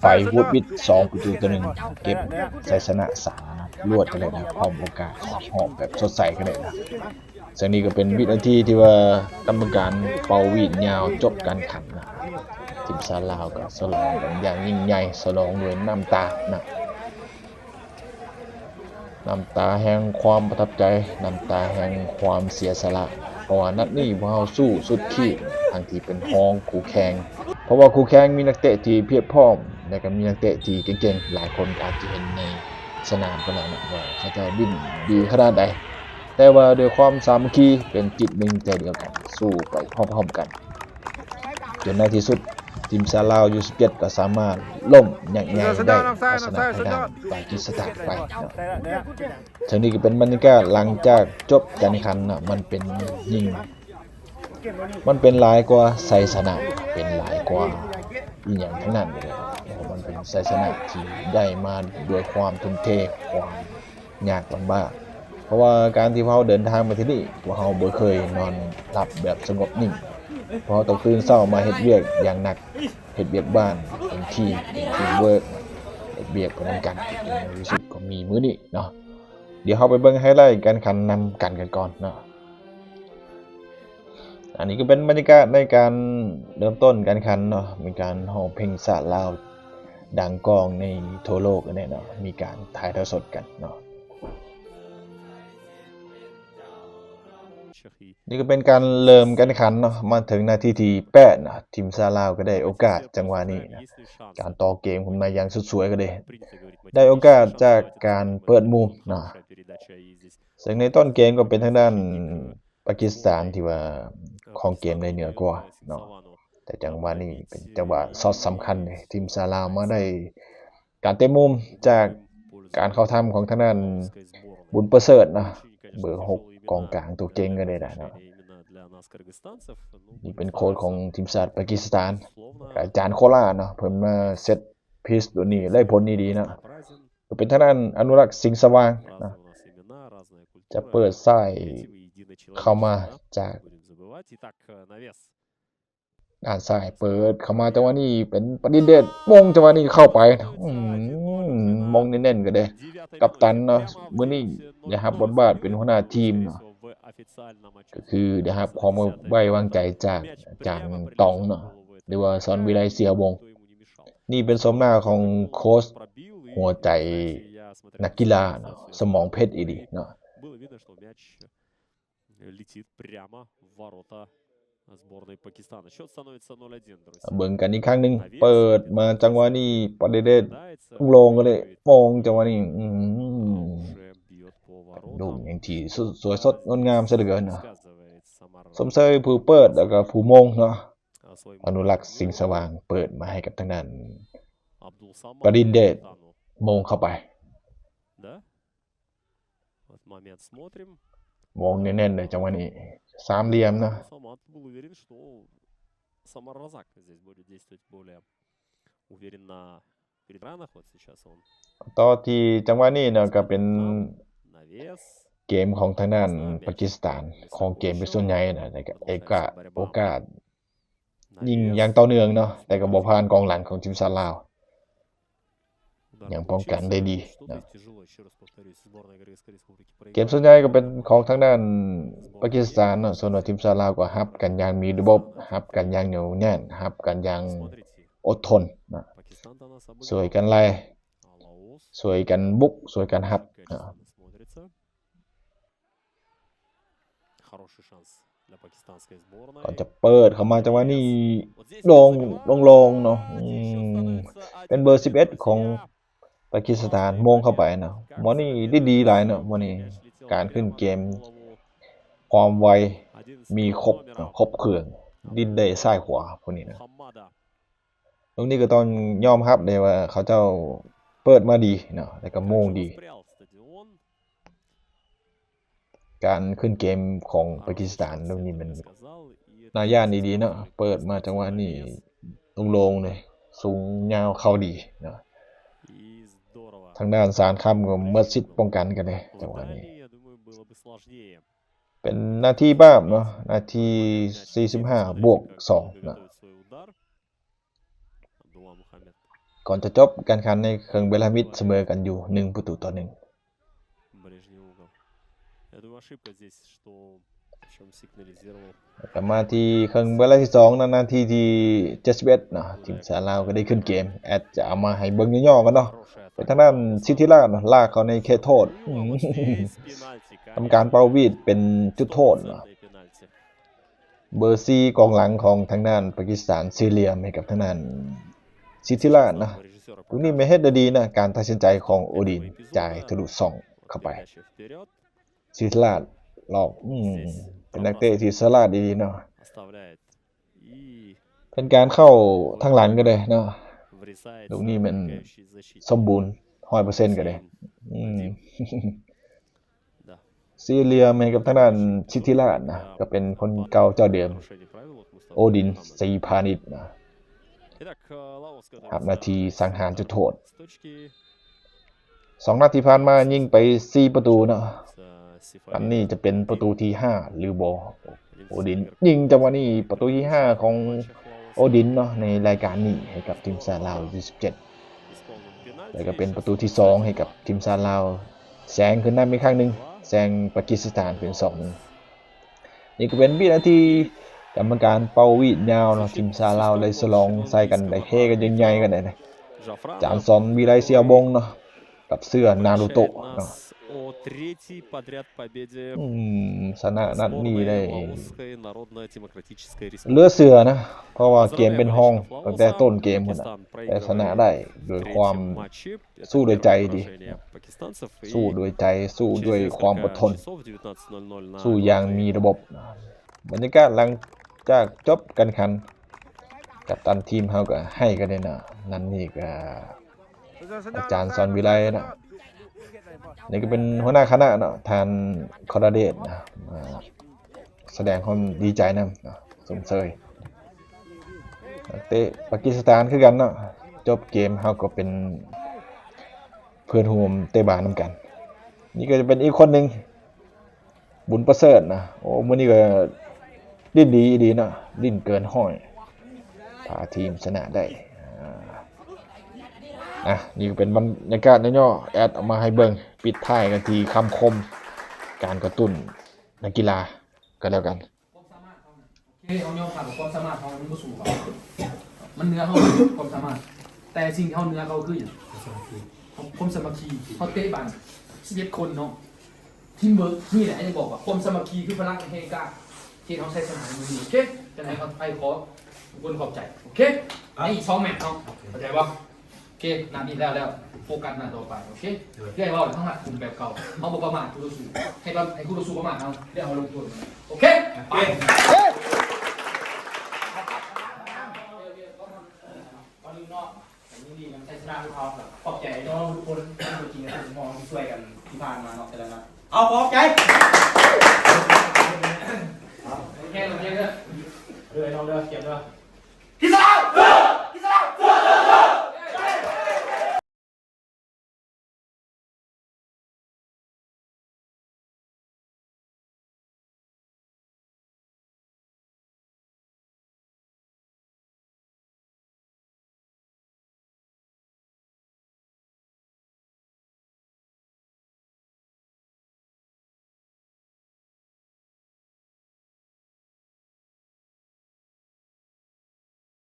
ໄປຫວດຫວິດສອງປະຕູຕໍ່ໜຶ່ງ ເກັບໄຊຊະນະສາມນັດລວດກັນເລີຍນະ ຄວາມໂອກາດເຂົ້າຮອບແບບສົດໃສກັນເລີຍນະ. ເຊິ່ງນີ້ກໍເປັນວິນາທີທີ່ວ່າກຳມະການເປົ່າຫວີດຍາວຈົບການແຂ່ງຂັນນະ. ທີມຊາດລາວກໍສະຫຼອງກັນຢ່າງຍິ່ງໃຫຍ່ ສະຫຼອງດ້ວຍນ້ຳຕານະ. ນ້ຳຕາແຫ່ງຄວາມປະທັບໃຈ, ນ້ຳຕາແຫ່ງຄວາມເສຍສະຫຼະ, ເພາະວ່ານັດນີ້ພວກເຮົາສູ້ສຸດຂີດ ທັງທີ່ເປັນຮອງຄູ່ແຂ່ງ, ເພາະວ່າຄູ່ແຂ່ງມີນັກເຕະທີ່ພຽບພ້ອມ ແລະ ກໍມີນັກເຕະທີ່ເກັ່ງໆ. ຫຼາຍຄົນອາດຈະເຫັນໃນສະໜາມໄປແລ້ວນະ ວ່າເຂົາເຈົ້າດິ້ນດີຂະໜາດໃດ, ແຕ່ວ່າດ້ວຍຄວາມສາມັກຄີ ເປັນຈິດໜຶ່ງໃຈດຽວກັນ ສູ້ໄປພ້ອມໆກັນ. ຈົນໃນທີ່ສຸດ ທີມຊາດລາວ ຢູສິບເຈັດ ກໍສາມາດລົ້ມຍັກຍາຍໄດ້ ເອົາຊະນະທາງດ້ານປາກິສຖານໄປເນາະ. ເຊິ່ງນີ້ກໍເປັນບັນຍາກາດຫຼັງຈາກຈົບການແຂ່ງຂັນເນາະ, ມັນເປັນຍິ່ງ ມັນເປັນຫຼາຍກວ່າໄຊຊະນະ, ເປັນຫຼາຍກວ່າອີ່ຫຍັງທັງນັ້ນເລີຍ. ມັນເປັນໄຊຊະນະທີ່ໄດ້ມາດ້ວຍຄວາມທຸ່ມເທ, ຄວາມ ຍາກລຳບາກ, ເພາະວ່າການທີ່ພວກເຮົາເດີນທາງມາທີ່ນີ້ ພວກເຮົາບໍ່ເຄີຍນອນຫຼັບແບບສະຫງົບນິ່ງ. ພວກເຮົາຕ້ອງຕື່ນເຊົ້າມາເຮັດວຽກຢ່າງໜັກ, ເຮັດວຽກບ້ານເປັນທີມ, ເປັນທີມເວີກ, ເຮັດວຽກໄປນຳກັນ, ໃນທີ່ສຸດກໍມີມື້ນີ້ເນາະ. ດຽວເຮົາໄປເບິ່ງໄຮໄລການຂັນນຳກັນກັນກ່ອນເນາະ. ອັນນີ້ກໍເປັນບັນຍາກາດໃນການເລີ່ມຕົ້ນການຂັນເນາະ, ມີການຮ້ອງເພງຊາດລາວດັງກ້ອງໃນທົ່ວໂລກອັນນີ້ເນາະ, ມີການຖ່າຍທອດສົດກັນເນາະ. ນີ້ກໍເປັນການເລີ່ມການຂັນເນາະ, ມາເຖິງນາທີທີແປດເນາະ, ທີມຊາດລາວກໍໄດ້ໂອກາດຈັງຫວະນີ້ນະ, ການຕໍ່ເກມຂຶ້ນມາຢ່າງສຸດສວຍກໍໄດ້, ໄດ້ໂອກາດຈາກການເປີດມຸມເນາະ. ເຊິ່ງໃນຕົ້ນເກມກໍເປັນທາງດ້ານປາກິສຖານທີ່ວ່າຄອງເກມໄດ້ເໜືອກວ່າເນາະ, ແຕ່ຈັງຫວະນີ້ເປັນຈັງຫວະຊັອດສຳຄັນເດ້, ທີມຊາດລາວມາໄດ້ການເຕະມຸມຈາກການເຂົ້າທຳຂອງທາງດ້ານບຸນປະເສີດເນາະ, ເບີຫົກ ກອງກາງຕົວເກັ່ງກໍໄດ້ນະເນາະ. ນີ້ເປັນໂຄດຂອງທີມຊາດປາກິສຖານ ອາຈານໂຄລາເນາະ, ເພິ່ນມາເຊັດພີສຕົວນີ້ໄດ້ຜົນດີໆເນາະ. ກໍເປັນທາງດ້ານອະນຸລັກ ສິງສະຫວ່າງເນາະ, ຈະເປີດຊ້າຍເຂົ້າມາຈາກດ້ານຊ້າຍ, ເປີດເຂົ້າມາຈັງຫວະນີ້ເປັນປະດິນເດດ ມົງຈັງຫວະນີ້ເຂົ້າໄປ, ອືມ ມົງແໜ້ນໆກໍໄດ້. ກັບຕັນເນາະ ມື້ນີ້ໄດ້ຮັບບົດບາດເປັນຫົວໜ້າທີມເນາະ, ກໍຄືໄດ້ຮັບຄວາມໄວ້ວາງໃຈຈາກອາຈານຕອງເນາະ ຫຼືວ່າສອນວິໄລ ເສຍວົງ. ນີ້ເປັນໂສມໜ້າຂອງໂຄດຫົວໃຈນັກກິລາເນາະ, ສະໝອງເພັດອີ່ຫຼີເນາະ. ເບິ່ງກັນອີກຄັ້ງໜຶ່ງ, ເປີດມາຈັງຫວະນີ້ ປະເດເດດ ໂລ່ງໆກໍໄດ້, ໂປ່ງຈັງຫວະນີ້, ອືມ ລູກຫຍັງທີ່ສວຍສົດງົດງາມຊະເຫຼືອເກີນເນາະ. ຊົມເຊີຍຜູ້ເປີດ ແລ້ວກໍຜູ້ໂມງເນາະ. ອະນຸລັກ ສິງສະຫວ່າງ ເປີດມາໃຫ້ກັບທາງດ້ານ ປະດິນເດດ ໂມງເຂົ້າໄປ. ໂມງແໜ້ນໆເລີຍຈັງຫວະນີ້, ສາມຫຼ່ຽມເນາະ. ຕໍ່ທີ່ຈັງຫວະນີ້ເນາະ ກໍເປັນເກມຂອງທາງດ້ານປາກິສຖານ ຄອງເກມເປັນສ່ວນໃຫຍ່ນະ, ແຕ່ກໍເອກາ ໂອກາດຍິງຢ່າງຕໍ່ເນື່ອງເນາະ, ແຕ່ກໍບໍ່ຜ່ານກອງຫຼັງຂອງທີມຊາດລາວ, ຍັງປ້ອງກັນໄດ້ດີເນາະ. ເກມສ່ວນໃຫຍ່ກໍເປັນຂອງທາງດ້ານປາກິສຖານເນາະ, ສ່ວນວ່າທີມຊາດລາວກໍຮັບກັນຢ່າງມີລະບົບ, ຮັບກັນຢ່າງໜຽວແໜ້ນ, ຮັບກັນຢ່າງອົດທົນເນາະ, ຊ່ວຍກັນໄລ່, ຊ່ວຍກັນບຸກ, ຊ່ວຍກັນຮັບເນາະ. ກໍຈະເປີດເຂົ້າມາຈັງຫວະນີ້ ໂລ່ງໆເນາະ, ອືມ ເປັນເບີສິບເອັດຂອງປາກິສຖານ ໂມງເຂົ້າໄປເນາະ. ໝໍນີ້ໄດ້ດີຫຼາຍເນາະ, ໝໍນີ້ການຂຶ້ນເກມ ຄວາມໄວມີຄົບເນາະ, ຄົບເຄື່ອງ, ດິ້ນໄດ້ຊ້າຍຂວາພວກນີ້ນະ. ລູກນີ້ກໍຕ້ອງຍອມຮັບເດ້ວ່າເຂົາເຈົ້າເປີດມາດີເນາະ ແລ້ວກໍໂມງດີ. ການຂຶ້ນເກມຂອງປາກິສຖານລູກນີ້ມັນໜ້າຢ້ານອີ່ຫຼີເນາະ, ເປີດມາຈັງຫວະນີ້ໂລ່ງໆເລີຍ, ສູງຍາວເຂົ້າດີເນາະ. ທາງດ້ານສານຄຳກໍໝົດສິດປ້ອງກັນກັນເດ້ ຈັງຫວະນີ້. ເປັນນາທີບາບເນາະ, ນາທີສີ່ສິບຫ້າບວກສອງເນາະ. ກ່ອນຈະຈົບການແຂ່ງຂັນໃນເຄິ່ງເວລາມິດສະເໝີກັນຢູ່ໜຶ່ງປະຕູຕໍ່ໜຶ່ງ. ກັບມາທີ່ເຄິ່ງເວລາທີສອງນະ ນາທີທີເຈັດສິບເອັດເນາະ ທີມຊາດລາວກໍໄດ້ຂຶ້ນເກມ. ແອັດຈະເອົາມາໃຫ້ເບິ່ງຫຍໍ້ໆກັນເນາະ ເປັນທາງດ້ານສິດທິລາດເນາະ ລາກເຂົ້າໃນເຂດໂທດ ອືມ ກຳມະການເປົ່າຫວີດເປັນຈຸດໂທດເນາະ. ເບີສີ່ ກອງຫຼັງຂອງທາງດ້ານປາກິສຖານ ສີ່ຫຼ່ຽມໃຫ້ກັບທາງດ້ານສິດທິລາດເນາະ. ຕົງນີ້ແມ່ນເຮັດໄດ້ດີນະ ການຕັດສິນໃຈຂອງໂອດິນ ຈ່າຍທະລຸຊ່ອງເຂົ້າໄປ. ສິດທິລາດຫຼອກ ອືມ ເປັນນັກເຕະທີ່ສະຫຼາດດີເນາະ. ເປັນການເຂົ້າທາງຫຼັງກໍໄດ້ເນາະ. ລູກນີ້ແມ່ນສົມບູນຮ້ອຍເປີເຊັນກໍໄດ້ ອືມ. ສີ່ຫຼ່ຽມໃຫ້ກັບທາງດ້ານສິດທິລາດນະ ກໍເປັນຄົນເກົ່າເຈົ້າເດີມ ໂອດິນ ສີພານິດນະ ຮັບໜ້າທີ່ສັງຫານຈຸດໂທດ. ສອງນັດທີ່ຜ່ານມາຍິງໄປສີ່ປະຕູເນາະ ອັນນີ້ຈະເປັນປະຕູທີຫ້າຫຼືບໍ່? ໂອດິນຍິງຈັງຫວະນີ້ ປະຕູທີຫ້າຂອງໂອດິນເນາະ ໃນລາຍການນີ້ໃຫ້ກັບທີມຊາດລາວ ຢູ່ສິບເຈັດ ແລ້ວກໍເປັນປະຕູທີສອງໃຫ້ກັບທີມຊາດລາວ ແຊງຂຶ້ນນຳອີກຄັ້ງໜຶ່ງ ແຊງປາກິສຖານເປັນສອງໜຶ່ງ. ນີ້ກໍເປັນວິນາທີກຳມະການເປົ່າຫວີດຍາວເນາະ ທີມຊາດລາວໄດ້ສະຫຼອງໃສ່ກັນ ໄດ້ເຮກັນຢ່າງໃຫຍ່ກັນໄດ໋. ຈານສອນວິໄລ ເຊຍບົງເນາະ ກັບເສື້ອນາຣູໂຕະເນາະ ອືມ ຊະນະນັດນີ້ໄດ້ ເຫຼືອເຊື່ອນະ ເພາະວ່າເກມເປັນຮອງຕັ້ງແຕ່ຕົ້ນເກມພຸ້ນນະ ແຕ່ຊະນະໄດ້ດ້ວຍຄວາມ ສູ້ດ້ວຍໃຈດີ ສູ້ດ້ວຍໃຈ ສູ້ດ້ວຍຄວາມອົດທົນ ສູ້ຢ່າງມີລະບົບ. ບັນຍາກາດຫຼັງຈາກຈົບການແຂ່ງຂັນ ກັບຕັນທີມເຮົາກໍໄຫ້ກັນເດເນາະ. ນັ້ນນີ້ກໍອາຈານສອນວິໄລເນາະ ນີ້ກໍເປັນຫົວໜ້າຄະນະເນາະ ທ່ານ ຄອນລາເດດ ນະ ມາ ສະແດງຄວາມດີໃຈນຳເນາະ ຊົມເຊີຍ. ນັກເຕະປາກິສຖານຄືກັນເນາະ ຈົບເກມເຮົາກໍເປັນເພື່ອນຮ່ວມເຕະບານນຳກັນ. ນີ້ກໍຈະເປັນອີກຄົນໜຶ່ງ ບຸນປະເສີດນະ ໂອ້ ມື້ນີ້ກໍຫຼິ້ນດີອີ່ຫຼີເນາະ ຫຼິ້ນເກີນຮ້ອຍ ພາທີມຊະນະໄດ້. ອາ ນີ້ກໍເປັນບັນຍາກາດຫຍໍ້ໆ ແອັດເອົາມາໃຫ້ເບິ່ງ ປິດທ້າຍກັນທີ່ຄຳຄົມ ການກະຕຸ້ນນັກກິລາ ກໍແລ້ວກັນ. ຄວາມສາມາດເຮົານະ ໂອເຄ ເຮົາຍອມຮັບວ່າຄວາມສາມາດເຮົາມັນບໍ່ສູ້ເຂົາ ມັນເໜືອເຮົາຄວາມສາມາດ ແຕ່ສິ່ງທີ່ເຮົາເໜືອເຂົາຄືຫຍັງ? ຄວາມສາມັກຄີ ຄວາມສາມັກຄີ ເຮົາເຕະບານສິບເອັດຄົນເນາະ ທີມເວີກ ນີ້ແຫຼະ ຈະບອກວ່າຄວາມສາມັກຄີຄືພະລັງແຫ່ງການເຮັດເຮົາໄຊຊະນະໃນມື້ນີ້ ໂອເຄ. ຈັ່ງໃດກໍໄປຂໍທຸກຄົນຂອບໃຈ ໂອເຄ ໃນອີກສອງແມັດເນາະ ໂອເຄ ເຂົ້າໃຈບໍ່? ໂອເຄ ນັດນີ້ແລ້ວ ແລ້ວໂຟກັສນັດຕໍ່ໄປ ໂອເຄ ໂດຍ ເລື່ອຍເວົ້າໃຫ້ເຮົາຮັກກຸມແບບເກົ່າ ເຮົາບໍ່ປະໝາດຄູ່ຕໍ່ສູ້ ໃຫ້ເຮົາ ໃຫ້ຄູ່ຕໍ່ສູ້ປະໝາດເຮົາ ແລ້ວເຮົາລົງໂທດມັນ ໂອເຄ ໄປ ກ່ອນອື່ນເນາະ ຍິນດີນຳໄຊຊະນະຂອງເຮົາ ຂອບໃຈນ້ອງໆທຸກຄົນ ທີ່ຕົວຈິງແລະຕົວສຳຮອງທີ່ຊ່ວຍກັນທີ່ຜ່ານມາເນາະ ແຕ່ລະນັດ ເອົາ ຂອບໃຈ ໂອເຄ ໂອເຄເດີ ເດີນ້ອງເດີ ກຽມເດີ ທີ່ສາມ